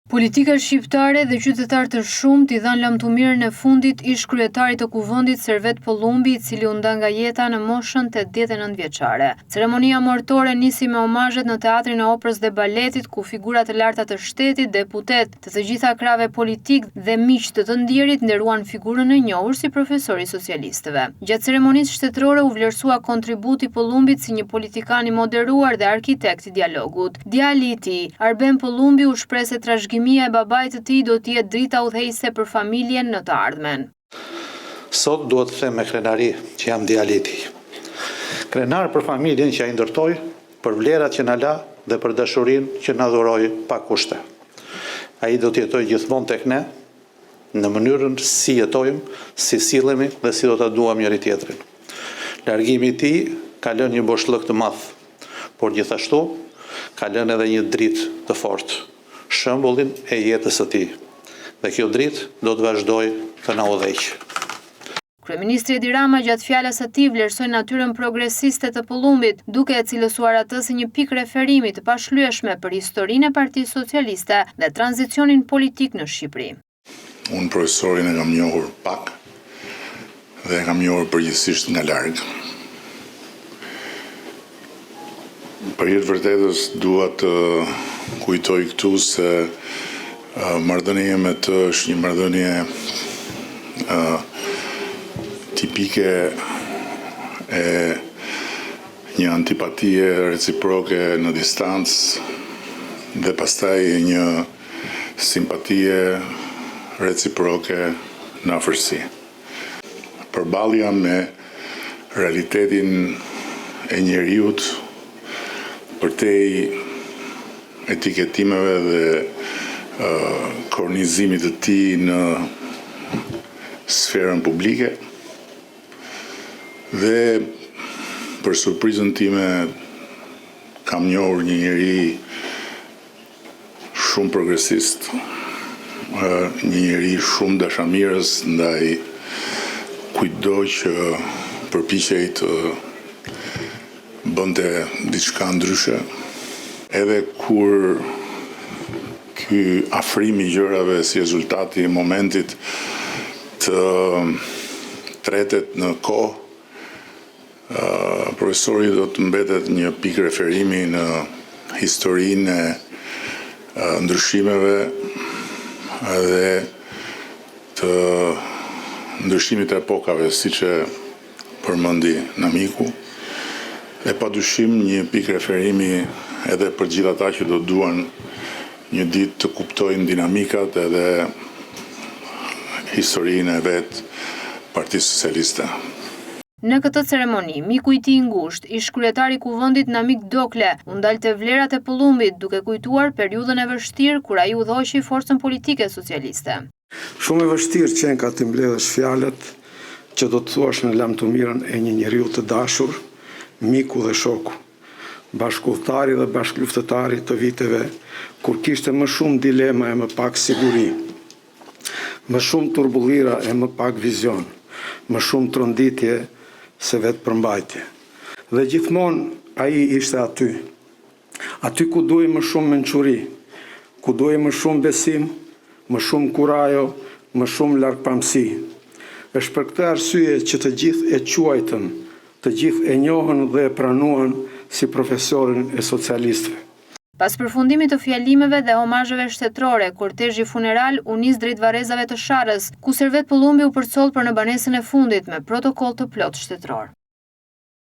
Politika shqiptare dhe qytetarë të shumtë i dhanë lamtumirën e fundit ish-kryetarit të Kuvendit Servet Pëllumbi, i cili u nda nga jeta në moshën 89 vjeçare. Ceremonia mortore nisi me homazhet në Teatrin e Operës dhe Baletit, ku figura të larta të shtetit, deputetë të të gjitha krahëve politikë dhe miq të të ndjerit nderuan figurën e njohur si profesori i socialistëve. Gjatë ceremonisë shtetërore u vlerësua kontributi i Pëllumbit si një politikan i moderuar dhe arkitekt i dialogut. Djali i tij, Arben Pëllumbi u shpreh se trashëgimia e babait të tij do të jetë drita udhëheqëse për familjen në të ardhmen. Sot dua të them me krenari që jam djali i tij. Krenar për familjen që ai ndërtoi, për vlerat që na la dhe për dashurinë që na dhuroi pa kushte. Ai do të jetojë gjithmonë tek ne, në mënyrën si jetojmë, si sillemi dhe si do ta duam njëri-tjetrin. Largimi i tij ka lënë një boshllëk të madh, por gjithashtu ka lënë edhe një dritë të fortë, shembullin e jetës së tij. Dhe kjo dritë do të vazhdojë të na udhëheqë. Kryeministri Edi Rama gjatë fjalës së tij vlerësoi natyrën progresiste të Pëllumbit, duke e cilësuar atë si një pikë referimi të pashlyeshme për historinë e Partisë Socialiste dhe tranzicionin politik në Shqipëri. Unë profesorin e kam njohur pak dhe e kam njohur përgjithësisht nga larg. Për hir të vërtetës dua të kujtoj këtu se marrëdhënia me të është një marrëdhënie tipike e një antipatie reciproke në distancë dhe pastaj e një simpatie reciproke në afërsi. Përballja me realitetin e njeriut përtej etiketimeve dhe kornizimit të tij në sferën publike dhe për surprizën time kam njohur një njeri Shumë progresist, një njeri shumë dashamirës ndaj kujtdo që përpiqej të bënte diçka ndryshe. Edhe kur ky afrim i gjërave si rezultat i momentit të tretet në kohë, Profesori do të mbetet një pikë referimi në historinë e ndryshimeve dhe të ndryshimit të epokave, siç e përmendi Namiku, e padyshim një pikë referimi edhe për gjithë ata që do duan një ditë të kuptojnë dinamikat edhe historinë e vetë Partisë Socialiste. Në këtë ceremoni, miku i tij i ngushtë, ish-kryetari i Kuvendit Namik Dokle, u ndal te vlerat e Pëllumbit, duke kujtuar periudhën e vështirë kur ai udhëhoqi forcën politike socialiste. Shumë e vështirë qenka t'i mbledhësh fjalët që do të thuash në lamtumirën e një njeriu të dashur, miku dhe shoku, bashkudhëtari dhe bashkëluftëtari të viteve kur kishte më shumë dilema e më pak siguri. Më shumë turbullira e më pak vizion, më shumë tronditje se vetëpërmbajtje. Dhe gjithmonë ai ishte aty. Aty ku duhej më shumë mençuri, ku duhej më shumë besim, më shumë kurajo, më shumë largpamësi. Është për këtë arsye që të gjithë e quajtën, të gjithë e njohën dhe e pranuan si profesorin e socialistëve. Pas përfundimit të fjalimeve dhe homazheve shtetërore, kortezhi funeral u nis drejt varrezave të Sharrës, ku Servet Pëllumbi u përcoll për në banesën e fundit me protokoll të plotë shtetëror.